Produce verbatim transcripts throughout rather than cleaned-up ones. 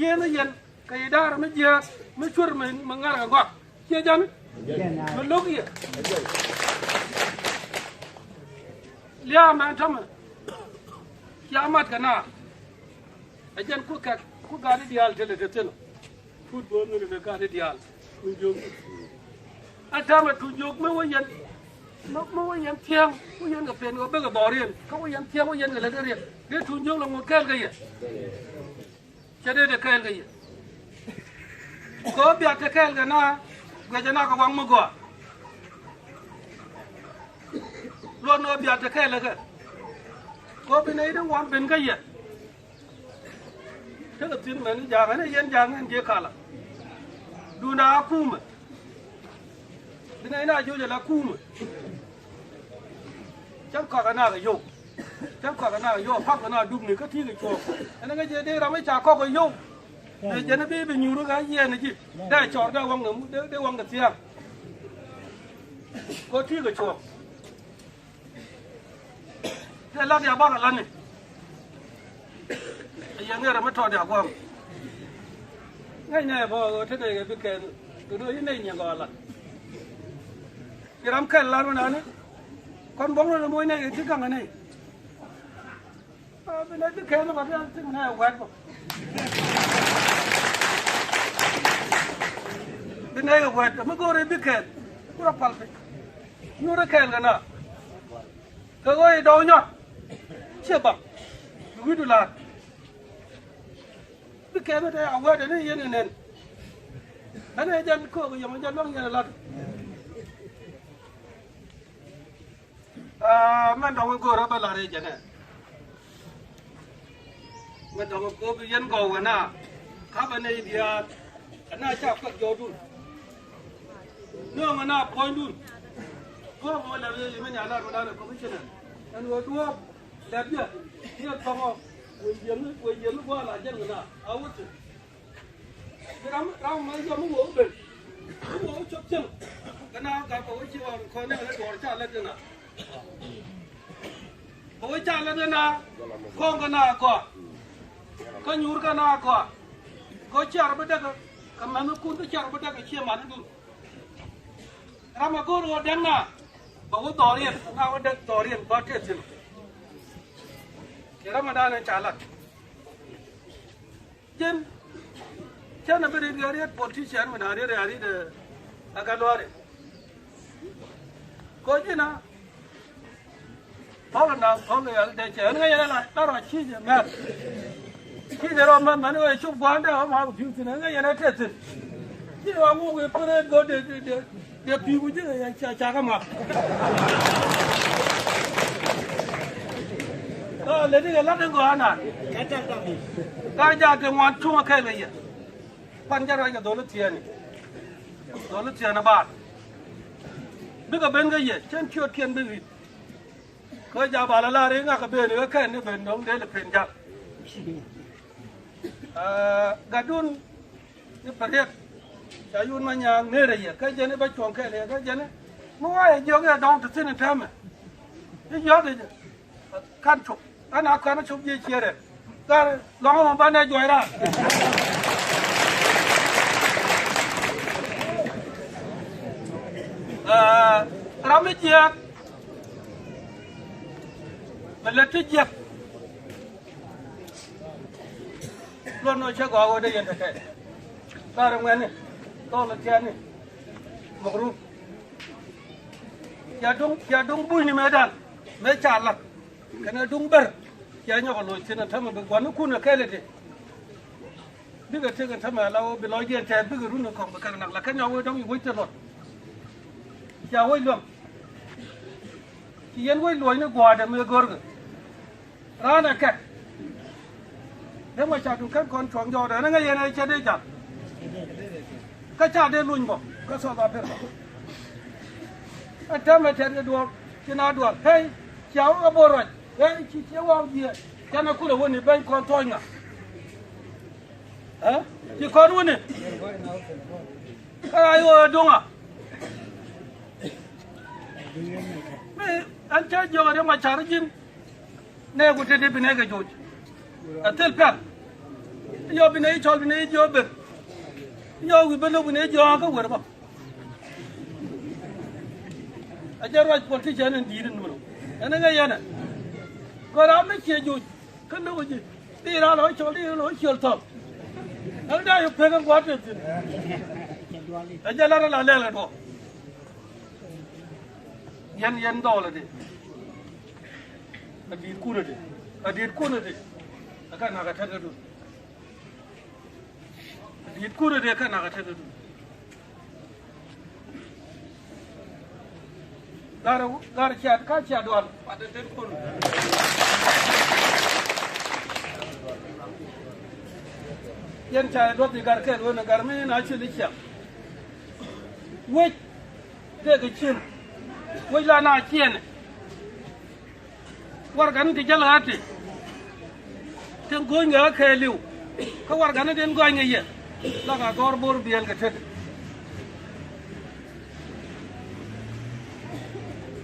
Yɛn ni yɛn kɛ idaarɛ mi jiääk mi cuer mi, mi ŋa̱r kɛ gɔak. Ciɛ jɛn mi lo̱k yɛ. Lia̱a̱ mɛn tämɛ cia mat kɛ naar. Ɛ jɛn ku kɛk ku gat i̱ diaal te lɛ te thil. Kut bo̱o̱th ni lɛ te gat i̱ diaal. Tuny jiök. Ɛ tämɛ tuny jiök mi wä yɛn, mi, mi wä yɛn thiäŋ, wä yɛn kɛ pen kɛ bek kɛ dhɔriɛn. Kä wä yɛn thiäŋ, wä yɛn kɛ lät kɛ riɛk. Dee tuny jiök lɛ ŋot kɛɛl kɛ yɛ. Cɛ dee te kɛɛl kɛ yɛ. Kɛ ɣöö biat te kɛɛl kɛ na guɛcɛ na kɛ waŋ mi gɔaa. Luɔt ni ɣöö biat te kɛɛl kɛ kɛ. Kɛ ɣöö bi nɛy ti ŋuan ben kä yɛ. Tekɛ thi̱n mɛn ni ja̱a̱ŋ ɛn ɛ yɛn ja̱a̱ŋ ɛn jiɛ kala. Duundɛ a kumɛ. Bi nɛy na joc ala kumɛ. Cäŋ kɔak ɛ nak ɛ yio̱w. Cäŋ kɔak ɛ nak ɛ yio̱w, pa̱k ɛ nak dupni kä ti̱i̱ kɛ cuɔ̱ɔ̱ŋ. Ɛn ɛ ŋäc jɛ dee ram mi ca kɔk ɛ yio̱w. Dee jɛn ɛ bi bi nyuur ɛ ɣä yiɛɛn ɛ ji̱. Dee cɔr dee waŋ dee, dee waŋ dee thia̱a̱ŋ. Kɛ ti̱i̱ kɛ cuɔ̱ɔ̱ŋ. Tɛ lat ya bakɛ lat ni. Ɛ yɛn ŋɛr ɛ mi tɔt ya guam. Ŋäc nɛ bä ɣöö te nɛy kɛ bi kɛn kɛ ni ɣöö yi nɛy nyiɛn gɔaa lat. Ci ram kɛl lat mi nani. Kɔn buɔ̱ŋ ni moc nɛy kɛ ti gaŋ ɛ nɛy. Bi nɛy bi kɛn ni kɔn ti nɛy ɛ wɛt bä. Bi nɛy kɛ wɛt mi go̱o̱r i̱ bi kɛn. Ku rɔ pal piny. Nyuur ikɛɛl kɛ na kɛ ɣöö i̱ dɔw nyɔt. Ciɛ baŋ wi̱cdu la̱a̱t. Bi kɛɛl ni te a wɛɛt ɛn i̱ yɛn kɛ nɛn. Ɛn ɛ jɛn köök yɛm ɛ jɛn luäŋ yɛn ɛ la̱t. Aa, mɛn dɔ̱ŋ i̱ go̱o̱rä bä la̱r i̱ jɛnɛ. Mɛn dɔ̱ŋ i̱ go̱o̱r bi yɛn gɔw kɛ na ka̱pɛ nɛy diaal. Ɛn na ca kuɛk jɔɔdun. Nööŋ ɛn na puɔ̱nydun. Duɔ̱ɔ̱p mɔ lɛp yɛ mɛn ya la̱r mɛ danɛ commissioner. Ɛn ɣöö duɔ̱ɔ̱p lɛp yɛ. Yɛ thɔŋɔ wëë yiëŋ, wëë yiëŋ gua̱a̱r la jɛn kɛ na a wä thi̱n. Ram, ram ma yɔm mi wä ben. Mi wä cop cieŋ. Kɛ na gat kɛ wä ci ɣɔn kɔn ni kɛ duɔr ca lät kɛ na. Kɛ wä ca lät kɛ na. Kɔn kɛ na kɔa. Kä nyuur kɛ na kɔa. Kɛ wä ciar bi däk kɛ mɛn kun kɛ ciar bi däk kɛ cie man dun. Ram a go̱o̱r wä däk na. Bɛ wä dhɔriɛn na wä däk dhɔriɛn ba tëë thil. Kɛ ram a da̱a̱n ca lat. Ji̱n cɛn a bi rit kɛ riet politician mi na riet a rit a Gatluari. Ko ji̱n a thɔl na thɔl yal dee cɛ ɛn ŋäc yɛn a la la rɔ ci jɛ mɛr. Ci jɛ rɔ mɛr mɛn wee cup gua̱a̱n dee wä ma bi pi̱w thi̱n ɛn ŋäc yɛn a tɛth thi̱n. Ci rɔ ŋuk i̱ peret go̱ dee dee dee. Dee pi̱i̱ ku ji̱ ca, ca kä math. Kä leni kɛ la̱t in gɔaa nan. Kä jak kɛ ŋuan cuŋä kɛɛl kɛ yɛ. Pan jɛ ruac kɛ dholi thiɛɛni. Dholi thiɛɛni bar. Bikɛ ben kä yɛ cɛn ciötkiɛn bi rit. Kä jak bal a lar i̱ ŋa̱kä ben i̱ kä kɛn ni ben dɔ̱ŋ dee lɛ pen jak. Aa, gatdun ni Pariɛk. Ca yun ma nyaŋ ner a yɛ kä jɛn i̱ ba cuɔ̱ŋ kɛl yɛ kä jɛn i̱ mi wa yɛ jiɔk yɛ dɔŋ ti thin in täämɛ. I̱ jiɔk i̱ kan cop an a kan cop jiɛ ciɛ rɛ. Gat lɔŋ mɔ ba nɛ juɔc ran. Aa, ram mi jiɛk. Mɛ lɛ ti jiɛk. Luɔt nɔ cɛ gɔaa wä dee yɛn tekɛ. Karɛ ŋuɛni. Thɔl tiani. Mɔk run. Cia duŋ, cia duŋ bunyni mëë dan. Mëë ca lak. Kɛnɛ duŋ bär. Cia nyɔk a loc thin a tämɛ bi gua̱nikun a kɛl iti. Bikɛ tëk a tämɛ ala wä bi lɔcdiɛn tɛth bikɛ run a kɔŋ bi kɛn nak la kɛ nyɔk wä dɔŋ i̱ wec te luɔt. Cia wec luäŋ. Ci yɛn wec luɔcni gua̱a̱dɛ mëë görkɛ. Raan ɛ kɛk. Dee ma ca duŋ kɛn kɔn cuɔ̱ŋ jɔɔdɛ ni ŋäc yɛn ɛ cɛ dee ja̱l. Kä ca dee luny bɔ kä South Africa. Ɛ tɛmɛ tɛt kɛ duɔ̱ɔ̱r ci na duɔ̱ɔ̱r hɛy. Cia wä kä bo̱o̱r ruac hɛy ci cie waw jiɛ. Cɛn ɛ kulɛ wäni beny kɔn thuɔ̱ɔ̱c ŋa. Ɛ ci kɔn wäni. Ɛ a yɛ ɣöö duŋa. Mi ɛn cä jiök ɛ dee ma car ji̱n. Nɛɛku te di bi nɛɛkɛ joc. Ɛ thil pɛl. Yɔ bi nɛ i̱ cɔl bi nɛ i̱ jiɔ ber. Yɔ wi̱i̱ ben lo̱k bi nɛ i̱ jiɔ kä wer bä. A jɛ ruac politician in di̱i̱t in mën. Ɛn ŋäc yɛn ɛ. Kɔ ram mi ciɛ joc. Kä lo̱k ji̱. Di ran lɔ cɔl di lɔ ciɛl thɔl. Ɛn da yɛ pek in gua̱t in thi̱n. A jɛ lat ala lɛl kɛ duɔ. Yɛn yɛn dhɔl ɛ di. A di̱i̱t kun ɛ di. A di̱i̱t kun ɛ di. A ka nak a tɛt kä dun. Di̱i̱t kun ɛ dee kä nak ɛ tet ɛ dun. Gar, gar ciat ka ciat dual. Yɛn ca yɛ duɔth i̱ gar kɛl wen ɛ gar mi na cil i̱ ciaŋ. Wec dee kɛ cil. Wec la na ciɛn. Warɛgani ti jäl ɣa̱t ti. Tin go̱o̱ny ŋɛ ɣä kɛɛliw. Kä warɛgani tin gɔ̱a̱ny ŋɛ yɛ. La ka gɔ̱r bo̱r biɛl kɛ tet.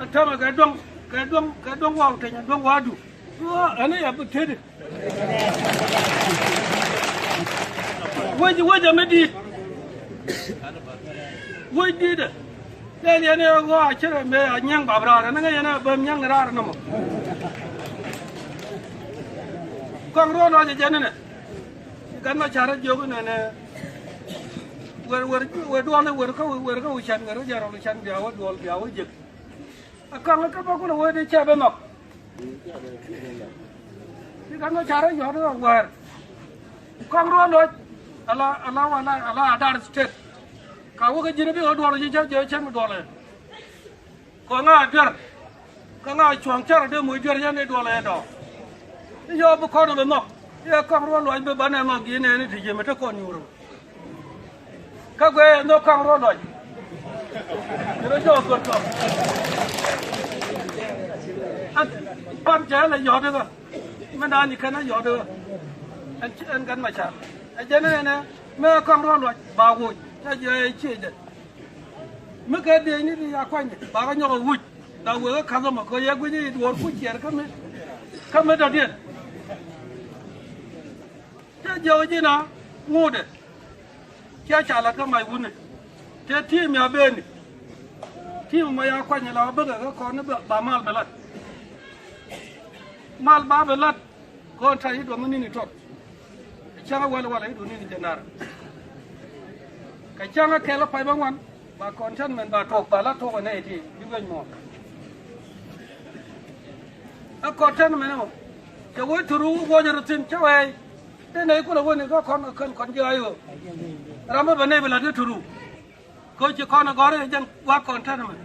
Ɛ täämɛ kɛ duäŋ, kɛ duäŋ, kɛ duäŋ waw teny, duäŋ wa̱a̱du. Ɣöö ɛn ɛ yɛ bi tet. Wec, wec ɛmɛ di̱i̱t. Wec di̱i̱t ɛ. Yɛn yɛn ɛ ɣɔaa cärɛ mëë a nyiaŋ bap raar, ɛn ŋäc yɛn ɛ bäm nyiaŋ ni raar nɔmɔ. Kɔaŋ ruɔ̱n lɔc ɛ jɛn inɛ. Gat ma ca̱rä jiök inɛnɛ. Wer, wer, wer duɔl, wer kä, wer kä wi̱can, wer kä jɛn rɔl wi̱can bia wä duɔl, bia wä jek. A kaŋ kä bä kulɛ wee di cɛ bä nhɔk. Ti kaŋ kä ca̱rä yɔ̱t kä wäär. Kɔaŋ ruɔ̱n lɔc. Ala, ala, ala, ala Adar State. Ka wä kä ji̱n bi ɣä duɔl ji̱ cä jɛ cä mi duɔl ɛ. Kɔ ŋa duer. Kä ŋa cuɔ̱ŋ cär dee moc duer yɛn i̱ duɔl ɛ dɔɔk. I̱ yɔɔ bi kɔn ɛ bi nhɔk. I̱ ɛ kɔk ruɔ̱n luɔc bi banɛ nhɔk gi̱i̱n nɛɛni ti ji̱ mi te kɔn nyuur. Kä guɛ ɛ nhɔk kɔk ruɔ̱n luɔc. Kɛ rɔ jɔɔk kɔn kɔk. Ɛn pan cɛ lɛ yɔ̱ɔ̱t ikä. Mɛn da̱a̱n i̱ kɛn ɛ yɔ̱ɔ̱t ikä. Ɛn, ɛn kɛn ma ca̱r. Ɛ jɛn ɛnɛ mɛ kɔk ruɔ̱n luɔc ba woc. Cä jɛ ɛ ciec jɛ. Mi kɛ dee ni di ya kuany ba rɔ nyɔk a wuc. Da wee kä ka̱th ɛmɔ kɛ yɛ guic i̱ duɔ̱ɔ̱r kuc ciɛɛr kä mi, kä mi dɔ̱diɛn. Cä jiɔk ji̱ na ŋuudɛ. Cä ca lat kä mac wuni. Te ti̱i̱m ya beni. Ti̱i̱m ɛmɔ ya kuany la bäkɛ kä kɔn ni ba mal bɛ lat. Mal ba bɛ lat. Kɔn ta̱ i̱ duɔth ni ni tɔt. Cäŋ a wäl wäl i̱ duɔth ni ni jɛ nar. Kɛ cäŋ a kɛl a pay bä ŋuan ba kɔn tɛn mɛn ba tuɔk ba la tuɔk ɛ nɛy ti bi wec muɔ̱ɔ̱n. A kɔn tɛn mɛn ɛmɔ cɛ wec thuru wuɔcɛ rɔ thi̱n cä wɛɛy. Dee nɛy kulɛ wen i̱ kä kɔn kɛ kän kɔn ji̱ a yo̱o̱. Ram mi bɛ nɛy bi la̱t i̱ thuru. Kä ci kɔn ɛ gɔ̱r i̱ jɛn gua̱a̱k kɔn tɛn ɛmɛ.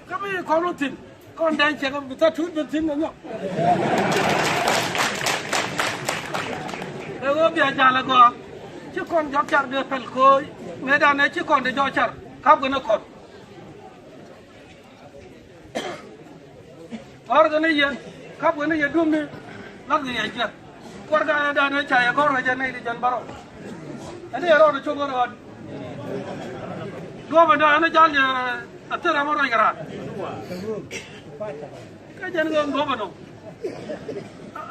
Kä mi kɔn wä thi̱n kɔn dɛny cɛ kɛ bi tha tuut bi thi̱n kɛ nyɔk. Ɛ ɣöö bia jal ɛ gɔaa ci kɔn jɔk car dee pɛl ko̱o̱c mëëdan ɛ ci kɔn dee jɔk car ka̱p kɛn ɛ kɔn. Kɔr kɛ ni yɛn kap kɛ ni yɛ dum ni. Lath kɛ yɛ jiɛ kuar ka yɛ dan ni ca yɛ kɔr kɛ jɛ ni di jɛn bärɔ. Ɛn ni yɛ rɔɔd cok kɛ rɔɔd. Duɔmɛ dan ni jal yɛ a thil ram rɔy kɛ raat. Kɛ jɛn kɛ duɔmɛ nɔ.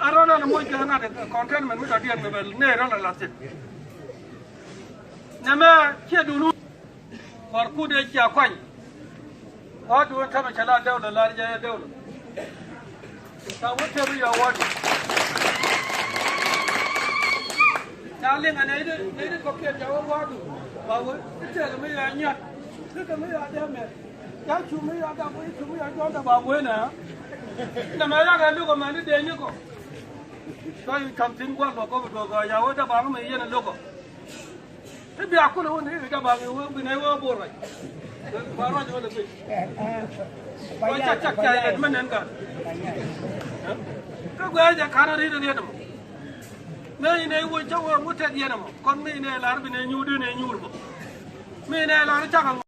A rɔɔd an moc kɛ ŋa̱t kɔn kɛn mɛn mi dɔ̱diɛn mɛ bɛ nɛy rɔl a lath cɛ. Nɛmɛ ciɛ dun. Kɔr kut ëë cia kuany. Wa̱a̱du ɛn tämɛ cɛ la dɛwlä lar jɛ dɛwlä. Ca wä tëë bi yɔ̱a̱ wa̱a̱du. Ca liŋ ɛ nɛy di nɛy di kɔ̱kiɛn ca wä wa̱a̱du. Ba wee i̱ tëëkɛ mi yɔ̱a̱ nyiat. Bikɛ mi yɔ̱a̱ dee mɛ. Ca cu mi yɔ̱a̱ gak wee cu mi yɔ̱a̱ juɔ̱ɔ̱ndɛ ba wee nɛ. Nɛmɛ yak ɛ luk ɛmɛn i̱ dee nyikɔ. Cua yi cɔm thi̱n gua̱l luɔk kɔp i̱ duɔ̱k ɛ ya wee dee ba ŋä mi yɛn ɛ lukɔ. Ti bia kulɛ wä ni i̱ dee ba ŋä wee bi nɛ wee bo̱o̱r ruac. Ba ruac wä lɛ guic. Ba cak cak ca yɛ lɛt mɛ nɛn gat. Kä guɛ jɛ ka̱n ri̱t riet mɔ. Mëë inɛ i̱ wä cä wä ŋut tɛt yɛn ɛmɔ kɔn mëë inɛ lar bi nɛ nyuur di nɛ nyuur bä. Mëë inɛ lar cak ɛmɔ.